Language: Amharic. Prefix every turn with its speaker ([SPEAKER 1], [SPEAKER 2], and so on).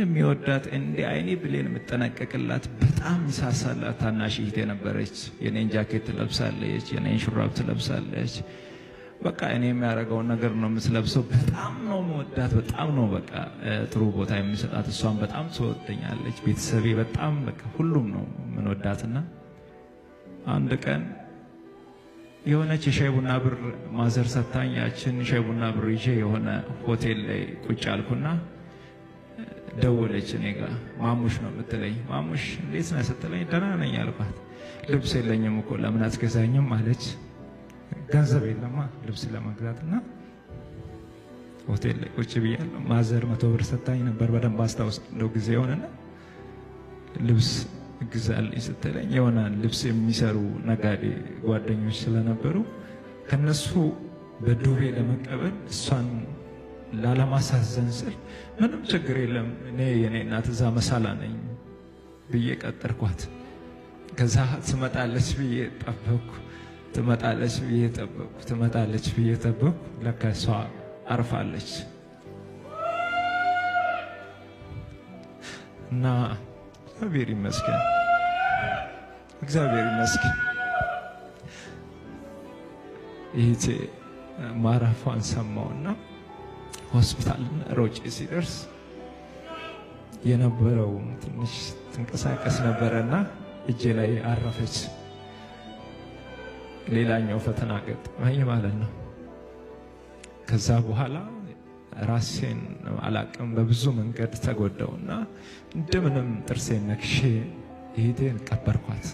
[SPEAKER 1] የሚወዳት፣ እንደ አይኔ ብሌን የምጠነቀቅላት፣ በጣም ይሳሳላት ታናሽ እህቴ ነበረች። የኔን ጃኬት ትለብሳለች፣ የኔን ሹራብ ትለብሳለች። በቃ እኔ የሚያደርገውን ነገር ነው የምትለብሰው። በጣም ነው የምወዳት። በጣም ነው በቃ ጥሩ ቦታ የሚሰጣት። እሷን በጣም ትወደኛለች። ቤተሰቤ በጣም በቃ ሁሉም ነው የምንወዳትና አንድ ቀን የሆነች የሻይ ቡና ብር ማዘር ሰታኝ ያችን ሻይ ቡና ብር ይዤ የሆነ ሆቴል ላይ ቁጭ አልኩና ደወለች እኔ ጋ። ማሙሽ ነው የምትለኝ። ማሙሽ እንዴት ነህ ስትለኝ ደህና ነኝ አልኳት። ልብስ የለኝም እኮ ለምን አትገዛኝም አለች። ገንዘብ የለማ ልብስ ለመግዛት እና ሆቴል ላይ ቁጭ ብያለሁ። ማዘር 100 ብር ሰታኝ ነበር፣ በደንብ አስታውሳለሁ ጊዜ የሆነና ልብስ ግዛልኝ ስትለኝ የሆነ ልብስ የሚሰሩ ነጋዴ ጓደኞች ስለነበሩ ከነሱ በዱቤ ለመቀበል እሷን ላለማሳዘን ስል ምንም ችግር የለም እኔ የኔ እናት እዛ መሳላ ነኝ ብዬ ቀጠርኳት። ከዛ ትመጣለች ብዬ ጠበቅኩ፣ ትመጣለች ብዬ ጠበቅኩ፣ ትመጣለች ብዬ ጠበቅኩ። ለካ እሷ አርፋለች። እና እግዚአብሔር ይመስገን፣ እግዚአብሔር ይመስገን። ይህቴ ማረፏን ሰማውና ሆስፒታል ሮጬ ሲደርስ የነበረው ትንሽ ትንቀሳቀስ ነበረና እጄ ላይ አረፈች። ሌላኛው ፈተና ገጠመኝ ማለት ነው። ከዛ በኋላ ራሴን አላቅም፣ በብዙ መንገድ ተጎዳውና እንደምንም ጥርሴን ነክሼ እህቴን ቀበርኳት።